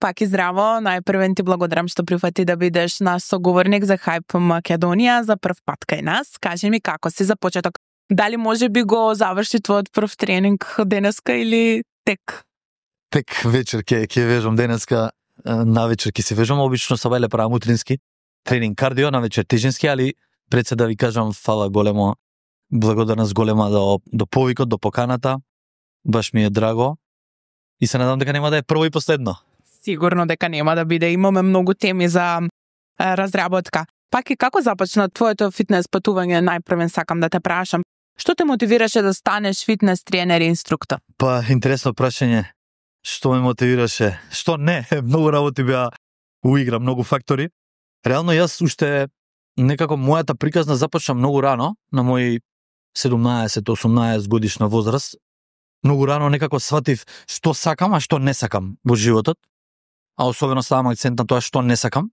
Пак и здраво, најпрвен ти благодарам што прифати да бидеш наш соговорник за Hype Македонија за прв пат кај нас. Кажи ми како си за почеток. Дали може би го заврши твојот прв тренинг денеска или тек? Тек вечер ќе вежам денеска, навечер ќе се вежам, обично сабајле правам утрински тренинг кардио, навечер тежински, али пред се да ви кажам фала големо, благодарност голема до повикот, до поканата. Баш ми е драго и се надам дека нема да е прво и последно. Сигурно дека нема да биде. Имаме многу теми за разработка. Пак и како започна твоето фитнес патување, најпрвен сакам да те прашам. Што те мотивираше да станеш фитнес тренер и инструктор? Па, интересно прашање. Што ме мотивираше? Што не? Многу работи беа уигра, многу фактори. Реално јас уште некако мојата приказна започна многу рано, на мои 17-18 годишна возраст. Многу рано некако сватив што сакам, а што не сакам во животот. А особено ставам акцент на тоа што не сакам.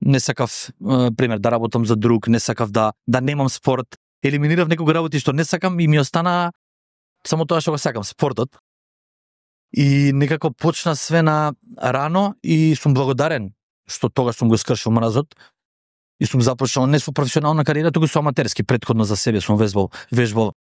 Не сакав, пример, да работам за друг, не сакав да немам спорт. Елиминирав некои работи што не сакам и ми остана само тоа што го сакам, спортот. И некако почна све на рано и сум благодарен што тогаш сум го скршил мразот и сум започнал не со професионална кариера, туку со аматерски, претходно за себе сум вежбал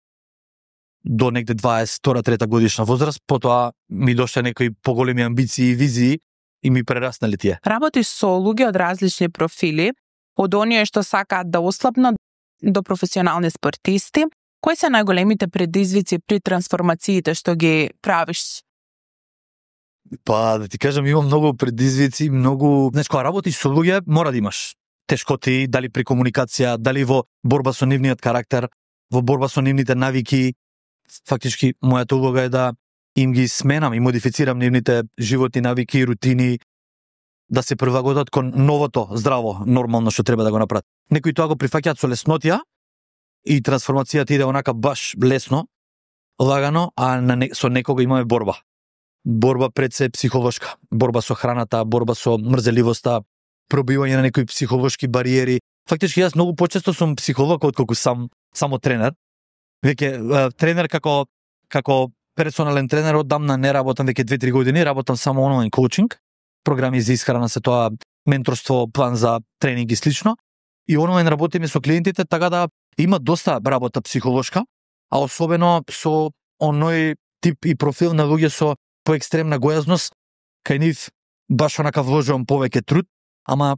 до негде 22-3 годишна возраст, потоа ми дошла некои поголеми амбиции и визии и ми прераснали тие. Работиш со луѓе од различни профили, од оние што сакаат да ослабнат до професионални спортисти. Кои се најголемите предизвици при трансформациите што ги правиш? Па, да ти кажам, имам многу предизвици, многу... Знаеш, кога работиш со луѓе, мора да имаш тешкоти, дали при комуникација, дали во борба со нивниот карактер, во борба со нивните навики. Фактички, мојата улога е да им ги сменам и модифицирам нивните животни навики и рутини, да се прилагодат кон новото, здраво, нормално што треба да го направат. Некои тоа го прифаќаат со леснотија и трансформацијата иде онака баш лесно, лагано, а со некога имаме борба. Борба пред се психолошка, борба со храната, борба со мрзеливоста, пробивање на некои психолошки бариери. Фактички јас многу почесто сум психолог отколку само тренер. Веќе тренер како персонален тренер одамна не работам веќе 2-3 години, работам само онлайн коучинг, програми за исхрана, се тоа менторство, план за тренинг и слично. И онлайн работиме со клиентите, така да има доста работа психолошка, а особено со оној тип и профил на луѓе со поекстремна гојазност, кај нив баш онака вложувам повеќе труд, ама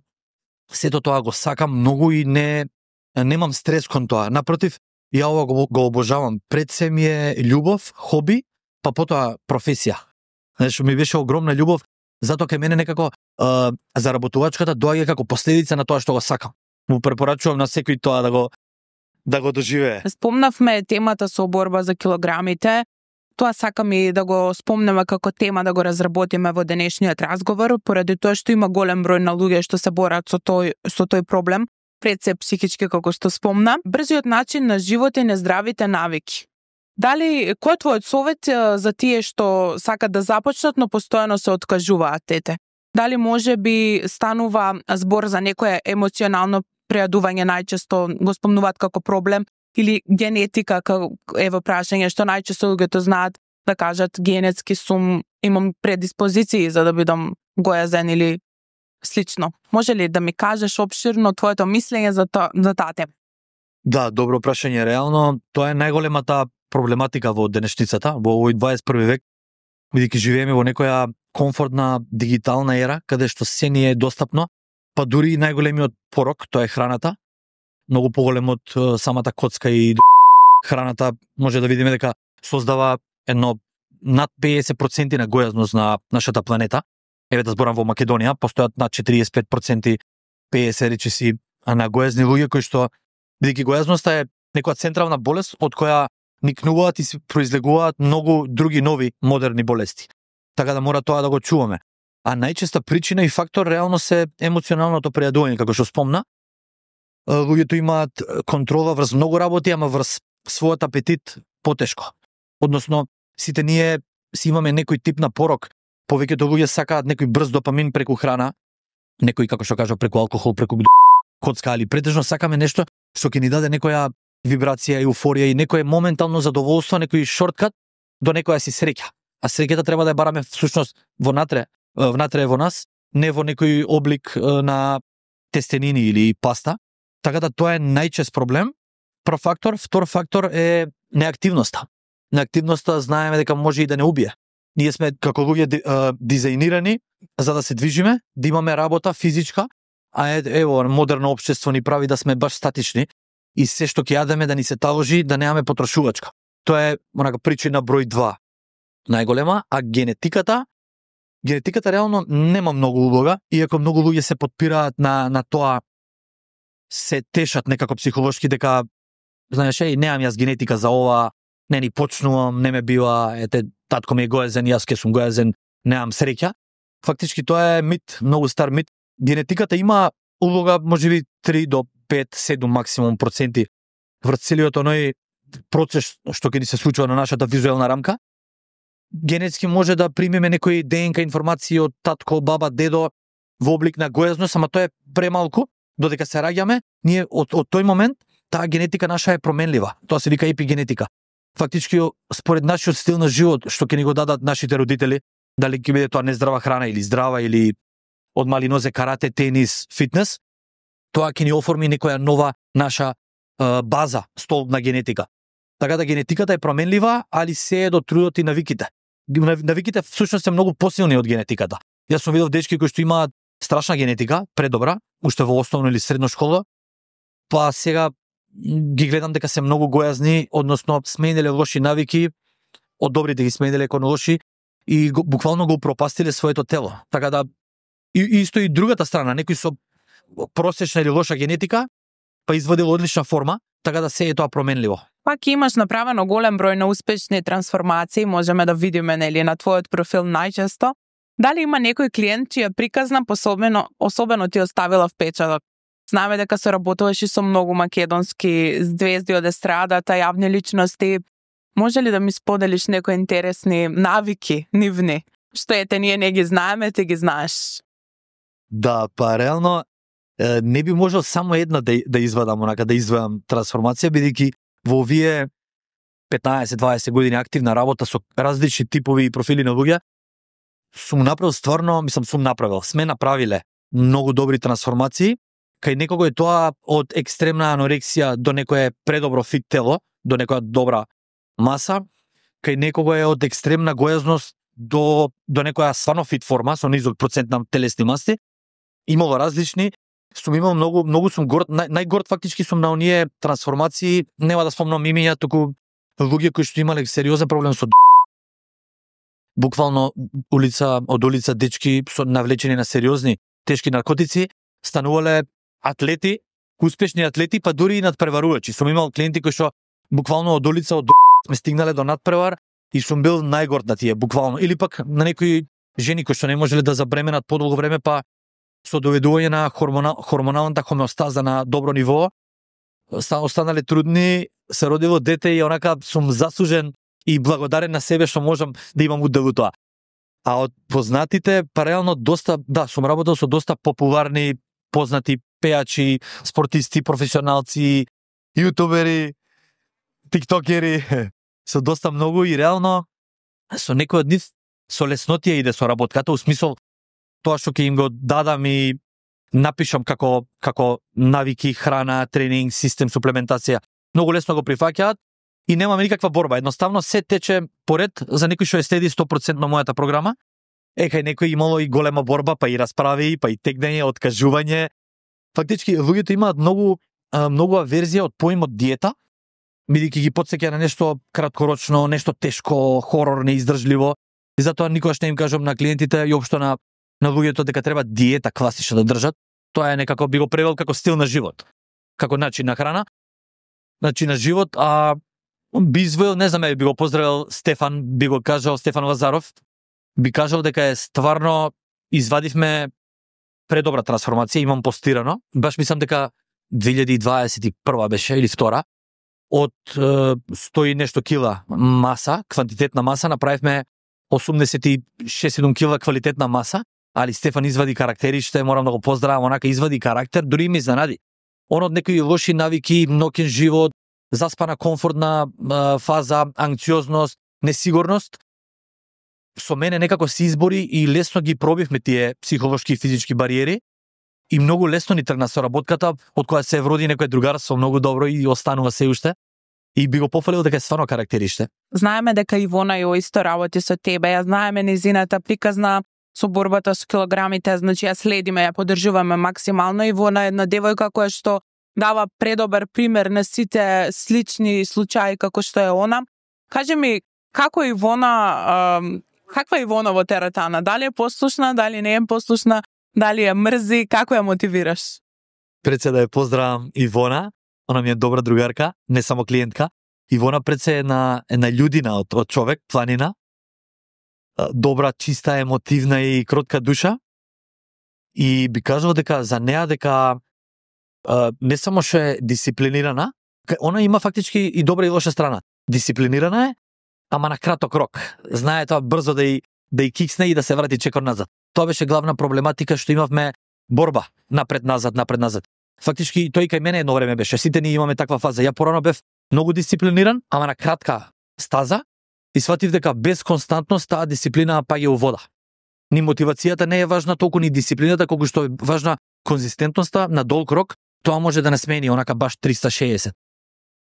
сето тоа го сакам многу и немам стрес кон тоа. Напротив, ја ова го обожавам. Пред се ми е љубов, хоби, па потоа професија. Знаеш, ми беше огромна љубов, затоа кај мене некако заработувачката доаѓа како последица на тоа што го сакам. Му препорачувам на секој тоа да го доживее. Спомнавме темата со борба за килограмите. Тоа сакам и да го спомнеме како тема да го разработиме во денешниот разговор, поради тоа што има голем број на луѓе што се борат со тој проблем, пред се психички како што спомна. Брзиот начин на живот и нездравите навики. Дали кој е твојот совет за тие што сакат да започнат, но постојано се откажуваат тете? Дали може би станува збор за некое емоционално прејадување, најчесто го спомнуваат како проблем, или генетика, ево прашање што најчесто луѓето знаат да кажат генетски имам предиспозиции за да бидам гојазен или слично. Може ли да ми кажеш опширно твоето мислење за таа тема? Да, добро прашање. Реално, тоа е најголемата проблематика во денешницата, во овој 21 век, бидејќи живееме во некоја комфортна дигитална ера, каде што се ни е достапно, па дури и најголемиот порок, тоа е храната, многу поголем од самата коцка и храната, може да видиме дека создава едно над 50% на гојазност на нашата планета. Еве да зборам во Македонија, постојат над 45% 50 речиси на гојазни луѓе кои што, бидејќи гојазноста е некоја централна болест од која никнуваат и се произлегуваат многу други нови модерни болести. Така да мора тоа да го чуваме. А најчеста причина и фактор реално се емоционалното прејадување, како што спомна. Луѓето имаат контрола врз многу работи, ама врз својот апетит потешко. Односно, сите ние си имаме некој тип на порок. Повеќето луѓе сакаат некој брз допамин преку храна, некој, како што кажа, преку алкохол, преку коцка, али претежно сакаме нешто што ќе ни даде некоја вибрација, еуфорија и некое моментално задоволство, некој шорткат до некоја си среќа. А среќата треба да ја бараме всушност вонатре внатре во нас, не во некој облик на тестенини или паста. Така да тоа е најчест проблем. Прв фактор, втор фактор е неактивноста. Неактивноста знаеме дека може и да не убие. Ние сме како луѓе дизајнирани за да се движиме, да имаме работа физичка, а ево модерно општество ни прави да сме баш статични и се што ќе јадеме да ни се таложи да немаме потрошувачка. Тоа е онака причина број 2 најголема, а генетиката реално нема многу улога, иако многу луѓе се потпираат на тоа, се тешат некако психолошки дека знаеш, немам јас генетика за ова, не ни почнувам, не ме бива, татко ми е гоезен, јас ке сум гоезен, немам среќа. Фактички тоа е мит, многу стар мит. Генетиката има улога можеби 3 до 5-7 максимум проценти врз целиот оној процес што ќе ни се случува на нашата визуелна рамка. Генетски може да примеме некои ДНК информации од татко, баба, дедо во облик на гоезност, ама тоа е премалку, додека се раѓаме, ние од тој момент таа генетика наша е променлива. Тоа се вика епигенетика. Фактички според нашиот стил на живот што ќе ни го дадат нашите родители, дали ќе биде тоа нездрава храна или здрава или од мали нозе карате, тенис, фитнес, тоа ќе ни оформи некоја нова наша база, столб на генетика. Така да генетиката е променлива, али се е до трудот и навиките. Навиките всушност се многу посилни од генетиката. Јас сум видел дечки кои што имаат страшна генетика, предобра, уште во основно или средно школа, па сега ги гледам дека се многу гојазни, односно смениле лоши навики, од добрите ги смениле кон лоши и буквално го упропастиле своето тело. Така да и исто и другата страна, некои со просечна или лоша генетика, па извадил одлична форма, така да се е тоа променливо. Пак имаш направено голем број на успешни трансформации, можеме да видиме нели на твојот профил најчесто. Дали има некој клиент чија приказна особено ти оставила впечаток? Знаме дека се работуваш и со многу македонски звезди од естрадата, јавни личности. Може ли да ми споделиш некои интересни навики нивни? Што ние не ги знаеме, ти ги знаеш. Да, па реално не би можел само една да извадам, онака да извадам трансформација, бидејќи во овие 15-20 години активна работа со различни типови и профили на луѓе, сум направил, сме направиле многу добри трансформации. Кај некого е тоа од екстремна анорексија до некое предобро фит тело, до некоја добра маса, кај некого е од екстремна гојазност до некоја стварно фит форма со низок процент на телесни маси. Имало различни, сум имал многу сум горд, најгорд фактички сум на оние трансформации, нема да спомнам имиња, туку луѓе кои што имале сериозен проблем со буквално од улица дечки со навлечени на сериозни тешки наркотици, станувале атлети, успешни атлети, па дури и надпреварувачи. Сум имал клиенти кои што буквално од улица сме стигнале до надпревар и сум бил најгорд на тие, буквално. Или пак на некои жени кои што не можеле да забременат подолго време, па со доведување на хормоналната хомеостаза на добро ниво, останале трудни, се родило дете и онака сум заслужен и благодарен на себе што можам да имам удел у тоа. А од познатите, па реално сум работел со доста популарни, познати пејачи, спортисти, професионалци, јутубери, тиктокери, со доста многу и реално со некој од нив со леснотија иде со работката, у смисол тоа што ќе им го дадам и напишам како навики, храна, тренинг, систем, суплементација, многу лесно го прифаќаат и немаме никаква борба. Едноставно се тече поред за некој што следи 100% мојата програма. Кај некој имало и голема борба, па и расправи, па и тегнење, откажување. Фактички луѓето имаат многу аверзија од поимот диета, бидејќи ги потсеќа на нешто краткорочно, нешто тешко, хорор, неиздржливо. И затоа никогаш не им кажам на клиентите и општо на луѓето дека треба диета класична да држат. Тоа е некако би го превел како стил на живот, како начин на храна, начин на живот, а би извоил, не знам, би го поздравил Стефан, би го кажал Стефан Лазаров, би кажал дека е стварно извадивме предобра трансформација, имам постирано. Баш мислам дека 2021 беше или втора, од 100 и нешто кила маса, квантитетна маса, направивме 86-7 кила квалитетна маса, али Стефан извади карактериште, морам да го поздравам, онака извади карактер, дури ми изненади. Он од некои лоши навики, ноќен живот, заспана комфортна фаза, анкциозност, несигурност, со мене некако се избори и лесно ги пробивме тие психолошки и физички бариери и многу лесно ни тргна соработката, од која се вроди некој другарство многу добро и останува се уште. И би го пофалил дека е стварно карактериште. Знаеме дека Ивона ја исто работи со тебе, ја знаеме незината приказна со борбата со килограмите, значи ја следиме, ја поддржуваме максимално. Ивона е една девојка која што дава предобар пример на сите слични случаи како што е она. Кажи ми, како Ивона, каква е Ивона во теретана? Дали е послушна, дали не е послушна, дали ја мрзи, како ја мотивираш? Пред се да ја поздравам Ивона, она ми е добра другарка, не само клиентка. Ивона пред се е една људина од човек, планина. Добра, чиста, емотивна и кротка душа. И би кажал дека за неа дека не само што е дисциплинирана, она има фактички и добра и лоша страна. Дисциплинирана е, ама на краток рок. Знае тоа брзо да и киксне и да се врати чекор назад. Тоа беше главна проблематика што имавме борба напред-назад. Фактички тој кај мене едно време беше. Сите ние имаме таква фаза. Ја порано бев многу дисциплиниран, ама на кратка стаза и сватив дека без константност таа дисциплина паѓа у вода. Ни мотивацијата не е важна толку, ни дисциплината, колку што е важна конзистентноста на долг рок. Тоа може да не смени онака баш 360.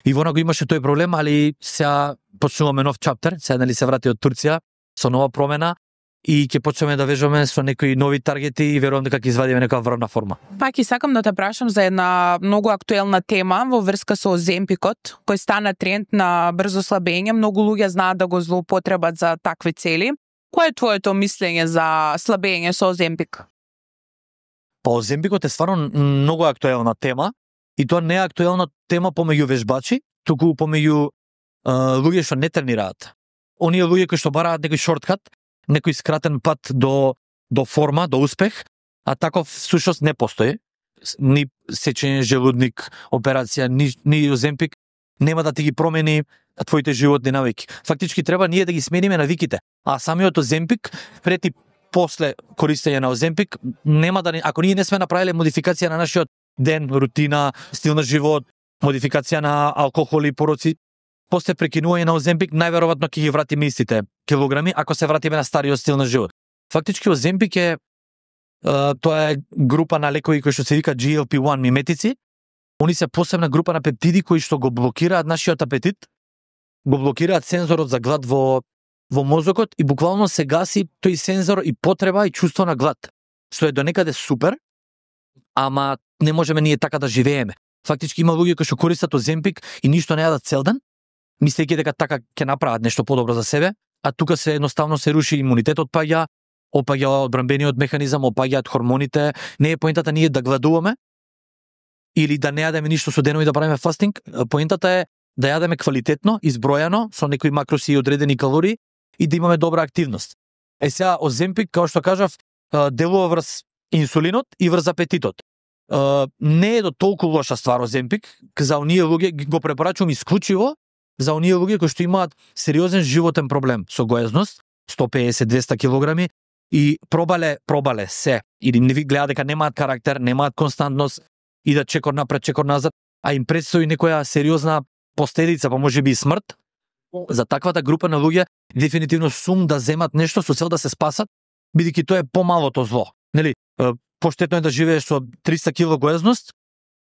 Ивона го имаше тој проблем, али сега почнуваме нов чаптер, сега нели се врати од Турција со нова промена и ќе почнеме да вежуваме со некои нови таргети и верувам дека ќе извадиме некоја врвна форма. Пак и сакам да те прашам за една многу актуелна тема во врска со Оземпикот, кој стана тренд на брзо слабење. Многу луѓе знаат да го злоупотребат за такви цели. Кој е твоето мислење за слабење со Оземпик? Па Оземпикот е стварно многу актуелна тема и тоа не е актуелна тема помеѓу вежбачи, туку помеѓу луѓе што не тренираат. Оние луѓе кои што бараат некој шорткат, некој скратен пат до форма, до успех, а таков всушност не постои. Ни сечење желудник, операција, ни Оземпик нема да ти ги промени твоите животни навики. Фактички треба ние да ги смениме навиките, а самиот Оземпик пред и после користење на Оземпик нема да, ако ние не сме направиле модификација на нашиот ден, рутина, стил на живот, модификација на алкохол и пороци, после прекинување на Оземпик најверојатно ќе ги вратиме истите килограми ако се вратиме на стариот стил на живот. Фактички Оземпик е тоа е група на лекови кои што се вика GLP-1 миметици. Они се посебна група на пептиди кои што го блокираат нашиот апетит, го блокираат сензорот за глад во мозокот и буквално се гаси тој сензор и потреба и чувство на глад, што е донекаде супер, ама не можеме ние така да живееме. Фактички има луѓе кои што користат Оземпик и ништо не јадат цел ден, мислејќи дека така ќе направат нешто подобро за себе, а тука се едноставно се руши имунитетот опаѓа одбранбениот механизам, опаѓаат хормоните. Не е поентата ние да гладуваме или да не јадеме ништо со денови да правиме фастинг. Поентата е да јадеме квалитетно, избројано, со некои макроси и одредени калории и да имаме добра активност. Сега Оземпик, како што кажав, делува врз инсулинот и врз апетитот. Не е до толку лоша ствар Оземпик, за оние луѓе го препорачувам исклучиво за оние луѓе кои што имаат сериозен животен проблем со гоезност, 150-200 килограми и пробале се или не ви гледа дека немаат карактер, немаат константност и да чекор напред, чекор назад, а им предстои некоја сериозна последица, па можеби и смрт. За таквата група на луѓе дефинитивно сум да земат нешто со цел да се спасат, бидејќи тоа е помалото зло. Нели, поштетно е да живееш со 300 кг гоезност,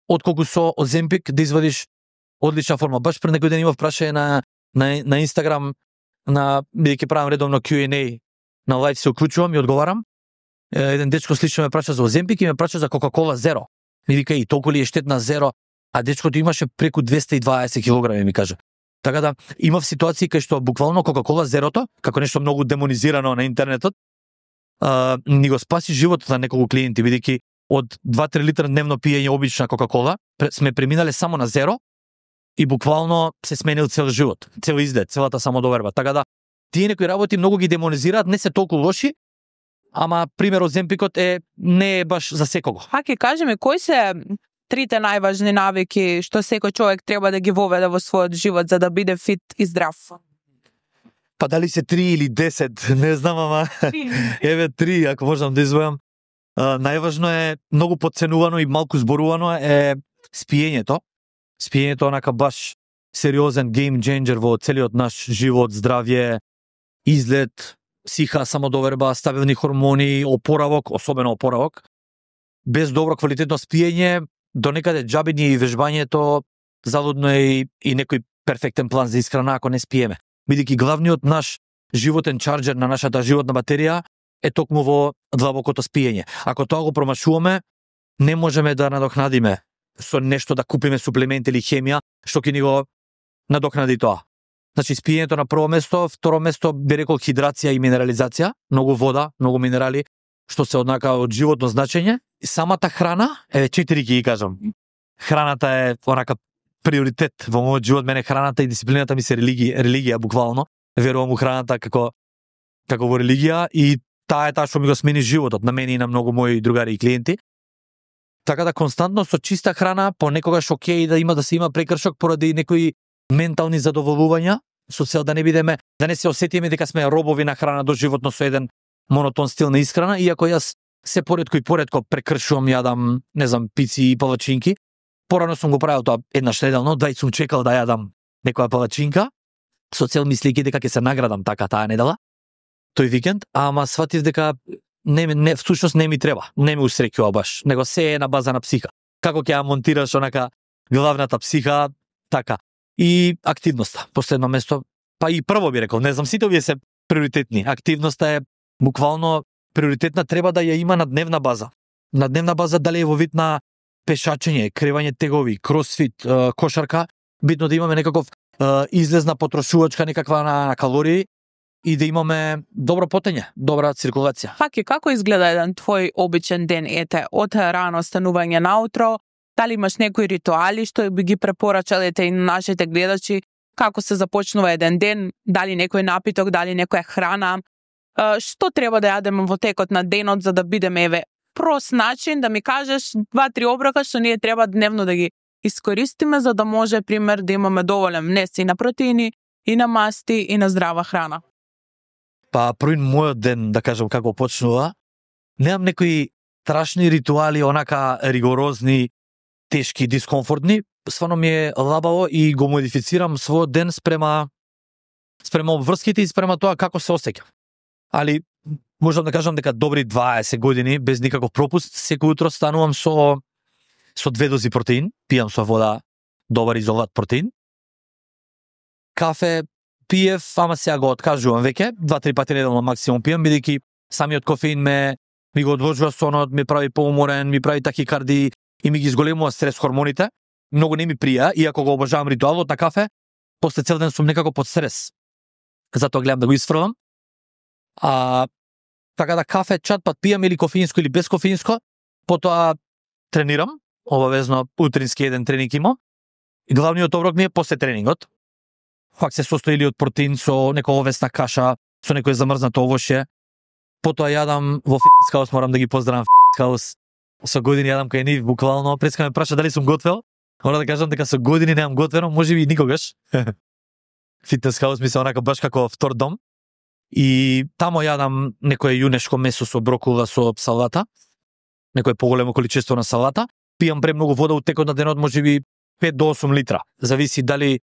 отколку со Оземпик да извадиш одлична форма. Баш пред некој ден имав прашање на Инстаграм, бидејќи правам редовно Q&A на лайв, се уклучувам и одговарам. Еден дечко слично ме праша за Оземпик и ме праша за Кока-кола Зеро. Ми вика и толку ли е штетна Зеро, а дечкото имаше преку 220 кг, ми кажа. Така да имав ситуации кај што буквално Кока-кола Зерото, како нешто многу демонизирано на интернетот, ни го спаси животот на неколку клиенти, бидејќи од 2-3 литра дневно пиење обична Кока-кола, сме преминале само на Зеро и буквално се сменил цел живот, цел издет, целата самодоверба. Така да тие некои работи многу ги демонизираат, не се толку лоши, ама пример Оземпикот не е баш за секого. Хаки, кажи ми, кои се трите најважни навики што секој човек треба да ги воведе во својот живот за да биде фит и здрав? Па дали се 3 или 10, не знам, ама еве 3, ако можам да извојам. Најважно е, многу подценувано и малку зборувано е спиењето. Спиењето онака баш сериозен гейм ченџер во целиот наш живот, здравје, изглед, психа, самодоверба, стабилни хормони, опоравок, особено опоравок. Без добро квалитетно спиење, до некаде џаби ни и вежбањето, залудно е и некој перфектен план за исхрана ако не спиеме. Бидејќи главниот наш животен чарџер на нашата животна батерија е токму во длабокото спиење. Ако тоа го промашуваме, не можеме да надокнадиме со нешто, да купиме суплемент или хемија што ќе ни го надокнади тоа. Значи спиењето на прво место, второ место би рекол хидрација и минерализација, многу вода, многу минерали, што се однака од животно значење. И самата храна, 4 ќе ги кажам. Храната е онака приоритет во мојот живот, мене храната и дисциплината ми се религија буквално. Верувам у храната како во религија и таа е таа што ми го смени животот на мене и на многу мои другари и клиенти. Така да константно со чиста храна, понекогаш окей да се има прекршок поради некои ментални задоволувања, со цел да не бидеме, да не се осетиме дека сме робови на храна до животно со еден монотон стил на исхрана, иако јас се поретко прекршувам, јадам, не знам, пици и палачинки. Порано сум го правил тоа еднаш неделно, да и сум чекал да јадам некоја палачинка, со цел мислејќи дека ќе се наградам така таа недела, тој викенд, ама сватив дека не всушност не ми треба, не ми усреќува баш, него се е на база на психа. Како ќе ја монтираш онака главната психа, така. И активноста, последно место, па и прво би рекол, не знам, сите овие се приоритетни. Активноста е буквално приоритетна, треба да ја има на дневна база. На дневна база дали е во вид на пешачење, кревање тегови, кросфит, кошарка, битно да имаме некаков излезна потрошувачка некаква на калории и да имаме добро потење, добра циркулација. Факи, како изгледа еден твој обичен ден, од рано станување наутро? Дали имаш некои ритуали што би ги препорачал и на нашите гледачи? Како се започнува еден ден? Дали некој напиток, дали некоја храна? Што треба да јадеме во текот на денот за да бидеме прост начин да ми кажеш 2-3 оброка што ние треба дневно да ги искористиме за да може, пример, да имаме доволен внес и на протеини, и на масти, и на здрава храна? Па првин мојот ден, да кажам како почнува, немам некои страшни ритуали, онака ригорозни, тешки, дискомфортни, стварно ми е лабаво и го модифицирам својот ден спрема обврските и спрема тоа како се осеќам. Али можам да кажам дека добри 20 години без никаков пропуст, секој утро станувам со 2 дози протеин, пијам со вода добар изолат протеин. Кафе пиев, ама сега го откажувам веќе, 2-3 пати неделно максимум пијам, бидејќи самиот кофеин ми го одложува сонот, ми прави поуморен, ми прави тахикарди и ми ги изголемува стрес хормоните. Многу не ми прија, иако го обожавам ритуалот на кафе, после цел ден сум некако под стрес. Затоа гледам да го исфрлам. Така да кафе чат-пат пијам или кофеинско или без кофеинско, потоа тренирам, обавезно утрински еден тренинг имам. И главниот оброк ми е после тренингот. Факт се состои или од протеин со некоја овесна каша, со некој замрзнато овошје. Потоа јадам во Fitness House, морам да ги поздравам Fitness House. Со години јадам кај нив буквално, преска ме праша дали сум готвел. Мора да кажам дека со години немам готвено, можеби и никогаш. Fitness House ми се онака баш како втор дом. И тамо јадам некое јунешко месо со брокула со салата, некое поголемо количество на салата. Пијам премногу вода у текот на денот, можеби 5 до 8 литра. Зависи дали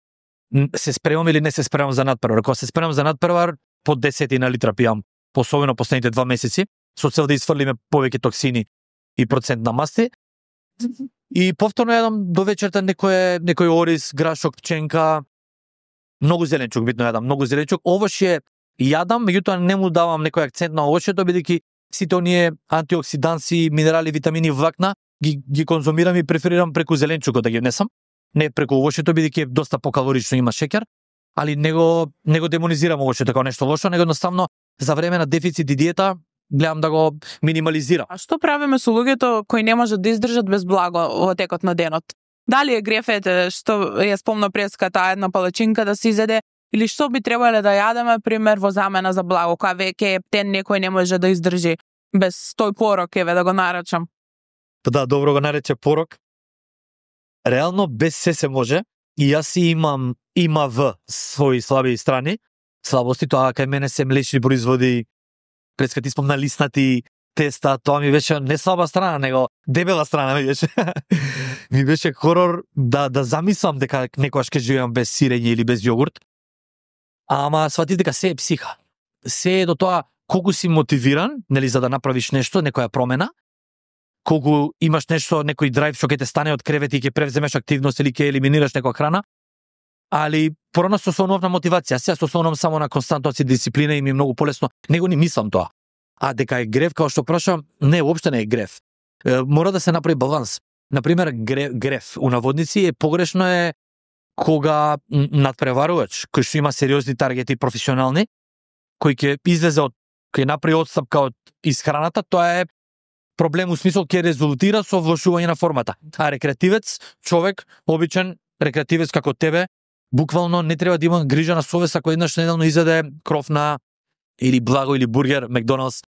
се спремам или не се спремам за надпревар. Кога се спремам за надпревар, по 10 на литра пијам, особено последните 2 месеци, со цел да исфрлиме повеќе токсини и процент на масти. И повторно јадам до вечерта некој ориз, грашок, пченка, многу зеленчук, битно јадам, многу зеленчук. Овошје јадам, меѓутоа не му давам некој акцент на овошјето, бидејќи сите оние антиоксиданси, минерали, витамини, влакна ги конзумирам и преферирам преку зеленчукот да ги внесам, не преку овошјето, бидејќи е доста покалорично, има шеќер, али не го демонизирам овошјето како нешто лошо, него едноставно за време на дефицит и диета гледам да го минимализирам. А што правиме со луѓето кои не можат да издржат без благо во текот на денот? Дали е грефете што ја спомна преска таа една палачинка да се изеде, или што би требале да јадеме, пример, во замена за благо, кога веќе тен некој не може да издржи без тој порок, да го наречам? Па да, добро го нарече порок. Реално без се може, и јас си имам своји слаби страни, слабости, тоа кај мене се млечни производи, преска ти спомна лиснати, теста, тоа ми беше не слаба страна, него дебела страна ми беше. Ми беше хорор да замислам дека некојаш ќе живеам без сирење или без јогурт. Ама сватив дека се е психа. се е до тоа колку си мотивиран, нели, за да направиш нешто, некоја промена, колку имаш нешто, некој драйв што ќе те стане од кревет и ќе превземеш активност или ќе елиминираш некоја храна, али порано со основна мотивација. Сега се основнам само на константност и дисциплина и ми е многу полесно. Него не мислам тоа. А дека е грев, као што прашам, не, уопште не е грев. Мора да се направи баланс. Например, грев у наводници е погрешно е кога надпреварувач, кој што има сериозни таргети професионални, кој ќе излезе од, кој направи отстапка од исхраната, тоа е проблем у смисол ќе резултира со влошување на формата. А рекреативец, човек, обичен рекреативец како тебе, буквално не треба да има грижа на совест ако еднаш неделно изеде кров на или благо или бургер, Макдоналдс,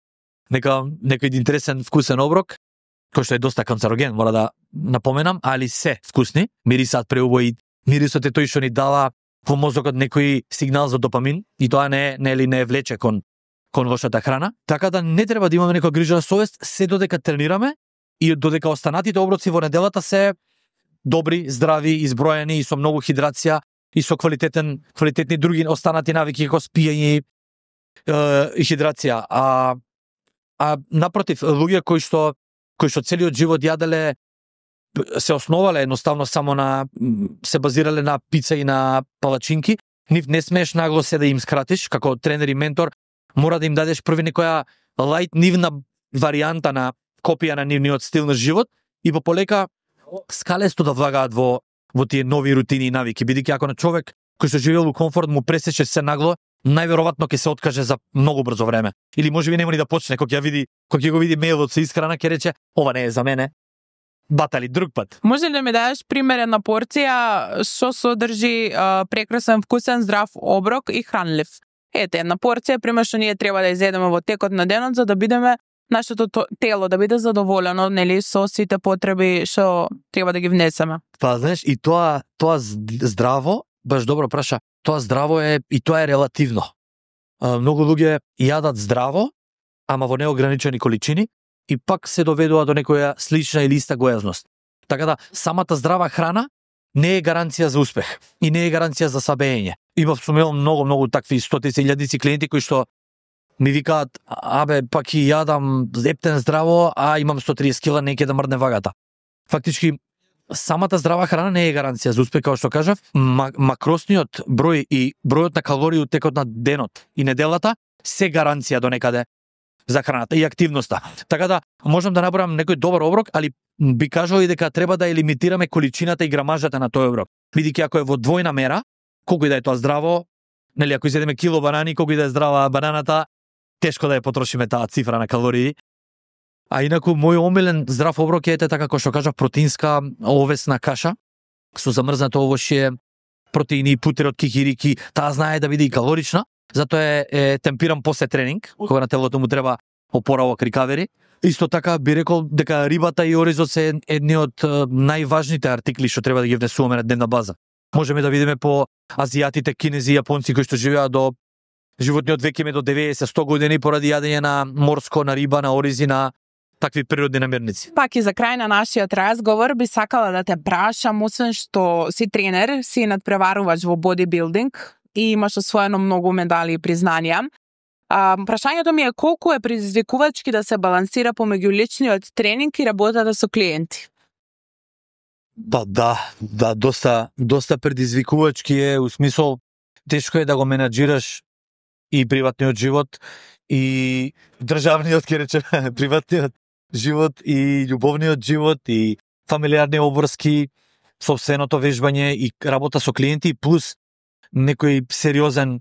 некој интересен вкусен оброк, кој што е доста канцероген, мора да напоменам, али се вкусни, мирисаат преубави, мирисот е тој што ни дава во мозокот некој сигнал за допамин и тоа не е влече кон лошата храна. Така да не треба да имаме некоја грижа на совест се додека тренираме и додека останатите оброци во неделата се добри, здрави, изброени и со многу хидрација и со квалитетни други останати навики како спиење и хидрација. А напротив, луѓе кои што целиот живот јаделе, се основале едноставно само се базирале на пица и на палачинки, нив не смееш нагло се да им скратиш, како тренер и ментор, мора да им дадеш први некоја лајт нивна варијанта на копија на нивниот стил на живот и полека скалесто да влагаат во тие нови рутини и навики, бидејќи ако на човек кој што живеел во комфорт му пресече се нагло, најверојатно ќе се откаже за многу брзо време. Или можеби нема ни да почне, кога ќе го види мејлот со исхрана, ќе рече ова не е за мене. Батали друг пат. Може ли да ми дадеш пример една порција што содржи прекрасен, вкусен, здрав оброк и хранлив? Ете, една порција, пример што ние треба да изедеме во текот на денот за да бидеме нашето тело да биде задоволено, нели, со сите потреби што треба да ги внесеме. Па знаеш, и тоа здраво, баш добро праша, тоа здраво е и тоа е релативно. Многу луѓе јадат здраво, ама во неограничени количини и пак се доведува до некоја слична или иста гојазност. Така да, самата здрава храна не е гаранција за успех и не е гаранција за сабење. Имав сумел многу такви стотици илјадици клиенти кои што ми викаат, пак и јадам ептен здраво, а имам 130 кила, не ќе да мрдне вагата. Фактички, самата здрава храна не е гаранција за успех, како што кажав, макросниот број и бројот на калории од текот на денот и неделата се гаранција до некаде за храната и активноста. Така да, можам да наборам некој добар оброк, али би кажал и дека треба да лимитираме количината и грамажата на тој оброк. Бидејќи ако е во двојна мера, колку и да е тоа здраво, нели, ако изедеме кило банани, колку и да е здрава бананата, тешко да ја потрошиме таа цифра на калории. А инаку мој омилен здрав оброк е така како што кажав, протеинска овесна каша со замрзнато овошје, протеини, путер од кикирики, таа знае да биде и калорична, затоа е темпиран после тренинг, кога на телото му треба опоравок, рикавери. Исто така би рекол дека рибата и оризот се едни од најважните артикли што треба да ги внесуваме на дневна база. Можеме да видиме по азијатите, кинези, јапонци кои што живеат до животниот век име до 90-100 години поради јадење на морско, на риба, на оризи, на такви природни намирници. Пак и за крај на нашиот разговор би сакала да те прашам, освен што си тренер, си надпреварувач во бодибилдинг и имаш освоено многу медали и признанија. Прашањето ми е колку е предизвикувачки да се балансира помеѓу личниот тренинг и работата со клиенти? Па да, доста предизвикувачки е, у смисол тешко е да го менаџираш и приватниот живот и државниот, ќе речеме, приватниот живот и љубовниот живот и фамилиарни обврски, сопственото вежбање и работа со клиенти плюс некој сериозен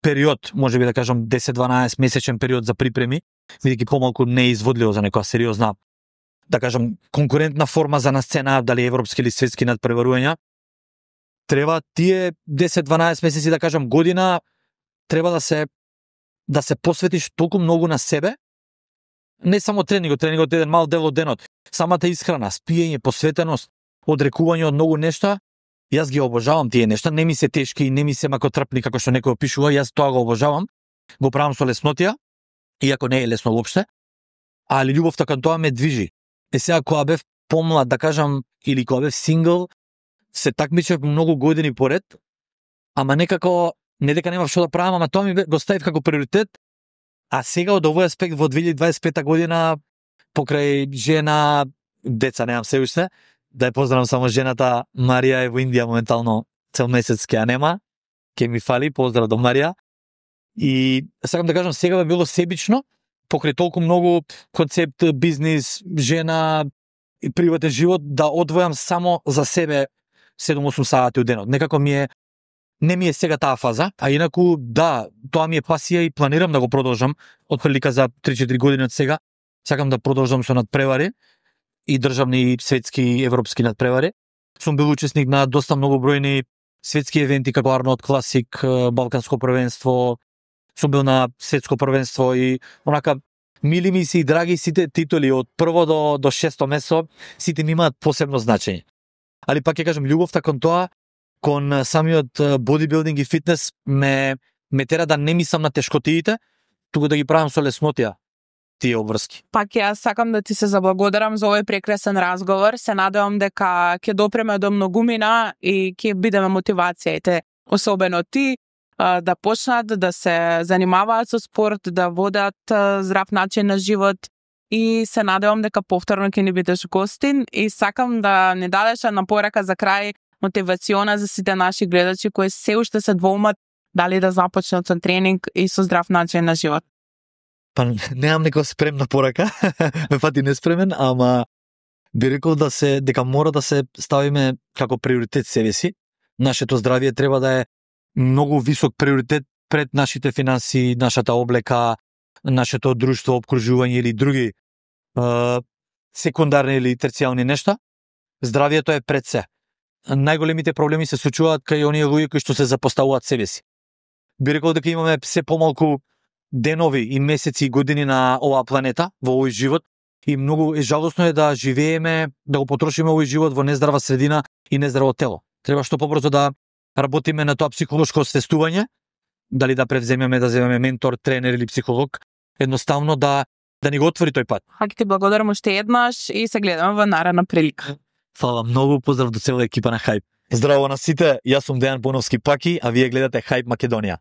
период, можеби да кажам 10-12 месечен период за припреми, бидејќи помалку не е изводливо за некоја сериозна, да кажам, конкурентна форма за на сцена, дали европски или светски надпреварувања. Треба тие 10-12 месеци, да кажам, година, треба да се посветиш толку многу на себе, не само тренингот е еден мал дел од денот, самата исхрана, спиење, посветеност, одрекување од многу нешта. Јас ги обожавам тие нешта, не ми се тешки и не ми се макотрпни како што некој опишува, јас тоа го обожавам, го правам со леснотија, иако не е лесно воопште, али љубовта кон тоа ме движи. Сега кога бев помлад, да кажам, или кога бев сингл, се такмичев многу години поред, ама некако не дека немав што да правам, ама тоа ми го ставив како приоритет. А сега од овој аспект во 2025 година покрај жена, деца немам се уште, да ја поздравам само жената, Марија е во Индија моментално, цел месец ќе ја нема, ќе ми фали, поздрав до Марија. И сакам да кажам, сега би било себично, покрај толку многу концепт, бизнис, жена и приватен живот, да одвојам само за себе 7-8 сати од денот. Некако не ми е сега таа фаза, а инаку да, тоа ми е пасија и планирам да го продолжам од прилика за 3-4 години од сега. Сакам да продолжам со надпревари и државни, светски и европски надпревари. Сум бил учесник на доста многу бројни светски евенти како Арнолд Класик, Балканско првенство, сум бил на светско првенство и онака мили ми се и драги сите титули од прво до шесто место, сите ми имаат посебно значење. Али пак ќе кажам, љубовта кон тоа, кон самиот бодибилдинг и фитнес ме тера да не мислам на тешкотиите, туку да ги правам со леснотија тие обврски. Пак јас сакам да ти се заблагодарам за овој прекрасен разговор. Се надевам дека ќе допреме до многумина и ќе бидеме мотивацијите, особено ти, да почнат да се занимаваат со спорт, да водат здрав начин на живот и се надевам дека повторно ќе ни бидеш гостин и сакам да не дадеш една порака за крај мотивациона за сите наши гледачи кои се уште се двоумат дали да започнат со тренинг и со здрав начин на живот. Па немам нека спремна порака, ме фати неспремен, ама би рекол дека мора да се ставиме како приоритет себе си. Нашето здравје треба да е многу висок приоритет пред нашите финанси, нашата облека, нашето друштво, обкружување или други секундарни или терцијални нешта. Здравјето е пред се. Најголемите проблеми се случуваат кај оние луѓе кои што се запоставуваат себе си. Би рекол дека имаме се помалку денови и месеци и години на оваа планета, во овој живот, и многу жалосно е да живееме, да го потрошиме овој живот во нездрава средина и нездраво тело. Треба што побрзо да работиме на тоа психолошко освестување, дали да превземеме, да земеме ментор, тренер или психолог, едноставно да ни го отвори тој пат. Аки ти благодарам уште еднаш и се гледаме во наредна прилика. Фала многу, поздрав до цела екипа на Хајп. Здраво на сите, јас сум Дејан Боновски Паки, а вие гледате Хајп Македонија.